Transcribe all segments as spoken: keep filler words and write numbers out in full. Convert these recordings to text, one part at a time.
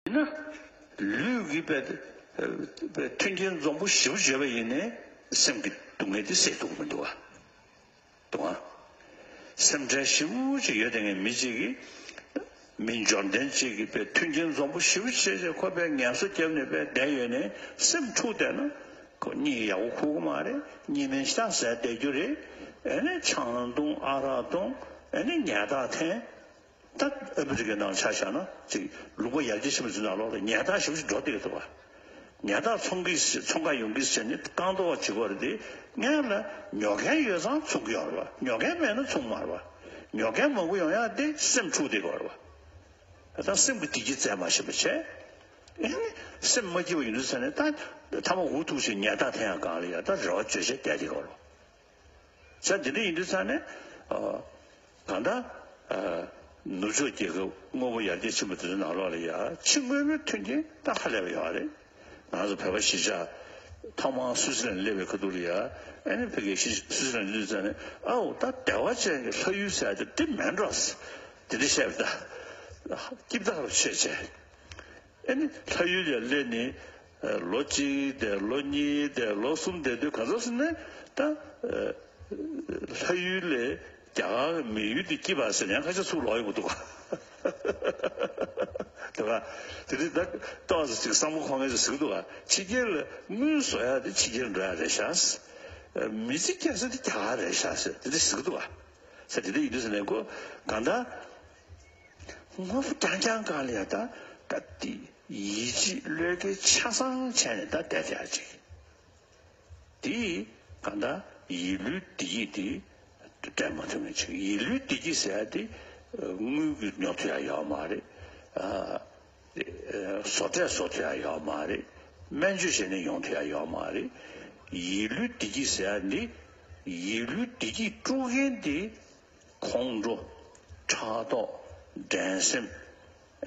ཡིན་ན། ལུས་ཀྱི་པའི་པའི་མཐུན་རྐྱེན་འཛོམས་པོ་ཞེ་པོ་བྱས་པ་ཡིན་ནའི་སེམས་ཀྱི་སྡུག་བསྔལ་དེ་སེལ་ཐུབ་ཀྱི་མི་འདུག་བ། འདུག་ཨ། སེམས་ཁྲལ་ཞེ་པོ་ཅིག་ཡོད་དེ་ངས་མི་གཅིག་གིས། མི་འབྱོར་ལྡན་གཅིག་གིས་པའི་མཐུན་རྐྱེན་འཛོམས་པོ་ཞེ་པོ་བྱས་བྱས་ཁོ་པའི་ངལ་གསོ་བརྒྱབ་ནས་པའི་བསྡད་ཡོད་ནའི་སེམས་འཁྲུག་བསྡད་ན། ཁོ་གཉིད་ཡག་པོ་ཁུག་གི་མ་རེད། གཉིད་སྨན་ཤ་ཟས་བསྡད་རྒྱུ་རེད། ཨེ་ནས་ཆང་འཐུང་ཨ་རག་འཐུང་ཨེ་ནས་ཉལ་ཐག་འཐེན། ད་ཨ་མི་རི་ཀའི་ནང་ཆ་བཞག་ན་ཅིག་ལུང་པ་ཡར་རྒྱས་ཕྱིན་པ་ཚོའི་ནང་ལོགས་ལ་ཉལ་ཐག་ཞེ་པོ་ཅིག་འགྲོ་བསྡད་ཀྱི་འདུག་བ། ཉལ་ཐག་འཚོང་གི་འཚོང་ག་ཡོང་གི་ཟེར་ནས་རྐང་ཐོག་བྱེད་དགོས་རེད་དེ། སྔོན་ལ་ཉོ་མཁན་ཡོད་ཙང་འཚོང་གི་ཡོད་རེད་བ། ཉོ་མཁན་མེད་ན་འཚོང་མ་རེད་བ། ཉོ་མཁན་མང་པོ་ཡོང་ཡག་དེ་སེམས་འཁྲུག་བསྡད་ཀྱི་ཡོད་རེད་བ། ད་སེམས་ཀྱི་བདེ་སྐྱིད་བཙལ་མ་ཤེས་པ་བྱས། ཨེ་ནི་སེམས་མ་སྐྱིད་པ་ཡིན་དུས་ཙ་ནས་ད་ཐ་མ་འུ་ཐུག་བྱས་ཉལ་ཐག་འཐེན་ཡག་སྒང་ལ་ཡ་ད་རེ་བ་བཅོལ་བྱས་བསྡད་བསྡད་ཀྱི་ཡོད་རེད་བ། ས་དེ་འདྲ་ཡིན་དུས་ཙང་ནས། ཨ། གང་ལྟར། ཨ། ནུབ་ཕྱོགས་རྒྱལ་ཁབ་དངོས་པོ་ཡར་རྒྱས་ཕྱིན་པ་དེ་ཚོའི་ནང་ལོགས་ལ་ཡ་ཕྱི་དངོས་པོའི་མཐུན་རྐྱེན་ད་ཧ་ལས་པ་ཡོད་རེད། ང་ཚོ་བོད་པ་གཞིས་ཆགས་ཐོག་མར་སུད་སི་ལན་སླེབས་པའི་ཁ་ཐུག་ལ་ཡ། ཨ་ནི་ཕ་གིའི་གཞིས་སུད་སི་ལན་སླེབས་ཙང་ནས་ཨའོ་ད་བདེ་བ་ཅན་གྱི་ལྷ་ཡུལ་ཟེར་ཡ་དེ་དེ་མིན་འགྲོ། དེ་འདྲ་བཤད་པ་ད། སྐྱིད་པ་ད་བ་ཆོད་བྱས། ཨ་ནི་ལྷ་ཡུལ་ལ་སླེབས་ནས། ལོ་གཅིག་བསྡད། ལོ་གཉིས་བསྡད། ལོ་གསུམ་བསྡད་དུས་ག་ཚོད་ཟེར་ན་ད། ལྷ་ཡུལ་ལས་རྒྱ་གར་གྱི་མི་ཡུལ་དེ་སྐྱིད་པ་ཟེར་ཡང་ཁ་ཤས་ཚུར་ལོག་ཡོང་གི་འདུག་ག། དེ་ག་དེ་དུས་ད་ཏོག་ཙམ་ཅིག་བསམ་བློ་འཁོར་མཁན་ཚོས་ཟེར་གི་འདུག་ག། ཕྱི་རྒྱལ་ལ་དངུལ་བཟོ་ཡ་དེ་ཕྱི་རྒྱལ་འགྲོ་ཡ་རེད་ཤག། མི་ཚེ་སྐྱེལ་ས་དེ་རྒྱ་གར་རེད་ཤག་ཟེར་དེ་འདྲ་ཟེར་གི་འདུག་ག། ས་དེ་འདྲ་ཡིན་དུས་ཟེར་ནས་ཁོ་གང་ལྟར། དངོས་པོ་རྐྱང་རྐྱང་སྒང་ལ་ཡ་ད་ད་དེ་ཡིད་ཆེས་བློས་འགེལ་ཆ་ཚང་བྱས་ནས་ད་བསྡད་བསྡད་ཅིག། དེ་གང་ལྟར་ཡིད་བློའི་བདེ་སྐྱིད་དེ་སྤྲད་མ་ཐུབ་མཁན་ཅིག། ཡིད་བློའི་བདེ་སྐྱིད་ཟེར་ཡ་དེ་དངུལ་གྱིས་ཉོ་ཐུབ་ཡ་ཡོད་མ་རེད། ཨ། བཟོ་གྲྭས་བཟོ་ཐུབ་ཡ་ཡོད་མ་རེད། སྨན་བཅོས་བྱས་ནས་ཡོང་ཐུབ་ཡ་ཡོད་མ་རེད། ཡིད་བློའི་བདེ་སྐྱིད་ཟེར་ཡ་འདི་ཡིད་བློའི་བདེ་སྐྱིད་དཀྲུག་མཁན་དེ། ཁོང་ཁྲོ། ཕྲག་དོག། འགྲན་སེམས།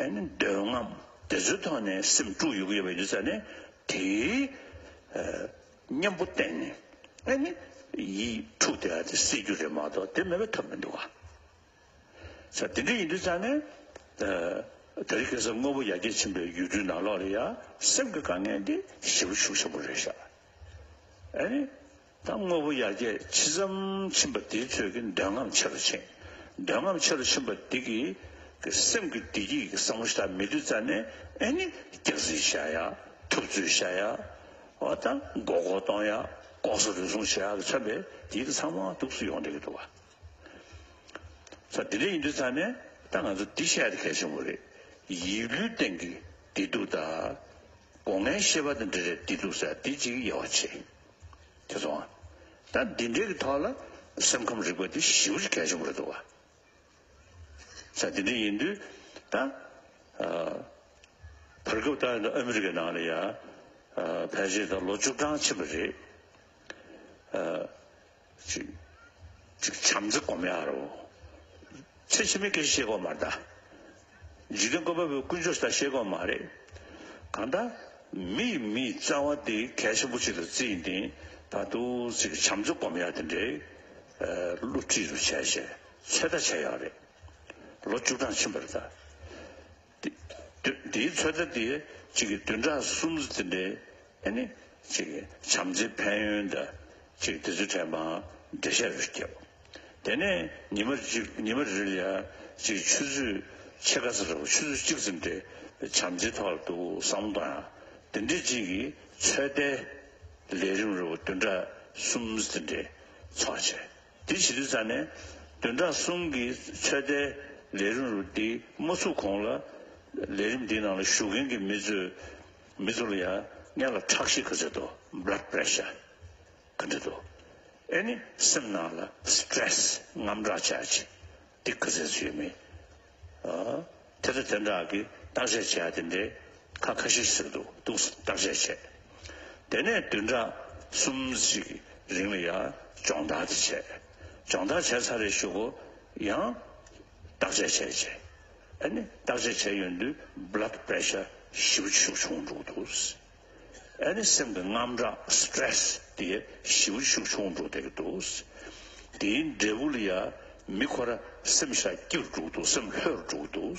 ཨ་ནི་འདོད་རྔམ་དེ་ཚོའི་ཐོག་ནས་སེམས་དཀྲུགས་ཡོང་གི་ཡོད་པ་ཡིན་ཙང་ནས་དེའི་ཨ་གཉེན་པོ་བསྟེན་ནས་ཨ་ནི་ཡིད་འཁྲུགས་བསྡད་ཡ་དེ་སེལ་རྒྱུ་རེད་མ་གཏོགས་དེ་མེད་པ་ཐབས་མི་འདུག་ག། ས་དེ་འདྲ་ཡིན་དུས་ཙང་ནས་ཨ་དེ་རིང་ཁ་སང་དངོས་པོ་ཡར་རྒྱས་ཕྱིན་པའི་ཡུལ་གྲུའི་ནང་ལོགས་ལ་ཡ་སེམས་ཀྱི་དཀའ་ངལ་འདི་ཞེ་པོ་ཤུགས་ཆེན་པོ་རེད་ཤག། ཨ་ནི། ད་དངོས་པོ་ཡར་རྒྱས་ཇི་ཙམ་ཕྱིན་པ་དེའི་ཚོད་ཀྱིས་འདོད་རྔམ་ཆེ་རུ་ཕྱིན། འདོད་རྔམ་ཆེ་རུ་ཕྱིན་པ་དེ་གིས་ཀྱི་སེམས་ཀྱི་བདེ་སྐྱིད་ཀྱི་བསམ་བློ་ཞིག་ད་མེད་དུས་ཙང་ནས་ཨ་ནི་སྐྱག་རྫུན་བཤད་ཡ། ཐུབ་ཚོད་བཤད་ཡ། འོ་ད་མགོ་སྐོར་གཏོང་ཡ། ལྐོག་ཟ་རུལ་སུངས་བྱེད་ཡ་གི་མཚོན་པའི་དེ་གི་ཚང་མ་འདུག་སེ་ཡོང་བསྡད་ཀྱི་འདུག་བ། ས་དེ་འདྲ་ཡིན་དུས་ཙང་ནས་ད་ང་ཚོ་འདི་བཤད་ཡ་དེ་གལ་ཆེན་པོ་རེད། ཡིད་བློའི་སྟེང་གི་བདེ་སྡུག་དང་། སྒོ་ལྔའི་ཤེས་པ་དང་འབྲེལ་བའི་བདེ་སྡུག་ཟེར་དེ་གཅིག་དབྱེ་བ་ཕྱེ། དེ་སོང་ང་། ད་འདི་འདྲའི་གི་ཐོག་ལ་སེམས་ཁམས་རིག་པ་དེ་ཞེ་པོ་ཅིག་གལ་ཆེན་པོ་རེད་འདུག་བ། ས་དེ་འདྲ་ཡིན་དུས་ད། ཨ། བར་སྐབས་ད་ཨ་མི་རི་ཀའི་ནང་ལ་ཡ། ཨ། ཕལ་ཆེར་ད་ལོ་བཅུ་གྲངས་ཕྱིན་པ་རེད། ཨ། ཅིག་ཅིག་བྱམས་བརྩེ་སྒོམ་ཡག་རོ། ཚེ་ཕྱི་མའི་སྐད་ཆ་བཤད་དགོས་མ་རེད་ད། འཇིག་རྟེན་བཀོད་པ་པོའི་དཀོན་མཆོག་ད་བཤད་དགོས་མ་རེད། གང་ལྟར་མི་ཡིས་མི་ཡི་རྩ་བ་དེ་གལ་ཆེན་པོ་ཅིག་ལ་བརྩིས་ཡིན་ཏེ་ད་དུང་ཅིག་བྱམས་བརྩེ་སྒོམ་ཡག་དེ་འདྲའི་བསླུ་བྲིད་རུ་བྱས་བྱས་ཚོད་ལྟ་བྱས་ཡོད་རེད། ལོ་བཅུ་གྲངས་ཕྱིན་པ་རེད་ད། དེ་དེ་དེའི་ཚོད་ལྟ་དེ་གཅིག་གི་བདུན་ཕྲག་གསུམ་དེ་འདྲའི་ཨ་ནི་གཅིག་གི་བྱམས་བརྩེའི་ཕན་ཡོན་དང་གཅིག་དེ་ཚོའི་གྲས་མར་འགྲེལ་བཤད་རུ་བརྒྱབ། དེ་ནས་ཉི་མ་གཅིག་ཉི་མ་རེ་རེ་ལ་ཡ་གཅིག་ཆུ་ཚོད་ཕྱེད་ཀ་ཙམ་རེ་བ་ཆུ་ཚོད་གཅིག་ཙམ་འདྲའི་བྱམས་བརྩེའི་ཐོག་ལ་འདུག་བསམ་བློ་གཏོང་ཡ་དེ་འདྲའི་གཅིག་གི་ཚོད་ལྟའི་ལས་རིམ་རེ་བ་བདུན་ཕྲག་གསུམ་དེ་འདྲའི་ཚོགས་བྱས། དེ་བྱེད་དུས་ཙང་ནས་བདུན་ཕྲག་གསུམ་གྱི་ཚོད་ལྟའི་ལས་རིམ་རུ་འདི་མ་ཚུགས་གོང་ལ་ལས་རིམ་འདིའི་ནང་ལ་ཞུགས་མཁན་གྱི་མི་ཚོས་མི་ཚོ་ལ་ཡང་སྔོན་ལ་ཁྲག་ཤེད་ག་ཚོད་འདུག blood pressure ག་འདྲ་འདུག་ཨེ་ནི་སེམས་ནང་ལ་stress དངངས་སྐྲག་ཆགས་ཅིག་འདི་ག་ཚོད་ཚོད་ཡོད་མེད། ཨ། དེ་དང་དེ་འདྲ་གི་བརྟག་དཔྱད་བྱས་དེ་འདྲའི་ཁ་ཁ་ཤས་ཤིག་འདུག་འདུག་བརྟག་དཔྱད་བྱས། དེ་ནས་བདུན་ཕྲག་གསུམ་ཞིག་གི་རིང་ལ་ཡང་སྦྱོང་བརྡར་དེ་བྱས། སྦྱོང་བརྡར་བྱས་ཚར་རེ་ཞུ་གོ་ཡང་བརྟག་དཔྱད་བྱས་བྱས། ཨ་ནི་བརྟག་དཔྱད་བྱས་ཡོང་དུས་blood pressure ཞེ་པོ་ཅིག་ཆུང་འགྲོ་གི་འདུག་ཨ་ནི་སེམས་ཀྱི་དངངས་སྐྲག་stress དེ་ཞེ་པོ་ཅིག་ཆུང་འགྲོ་བསྡད་ཀྱི་འདུག་དེའི་འབྲས་བུ་ལ་ཡང་མི་ཁོ་ར་སེམས་ཤ་སྐྱིད་རུ་འགྲོ་གི་འདུག་སེམས་ལྷོད་རུ་འགྲོ་གི་འདུག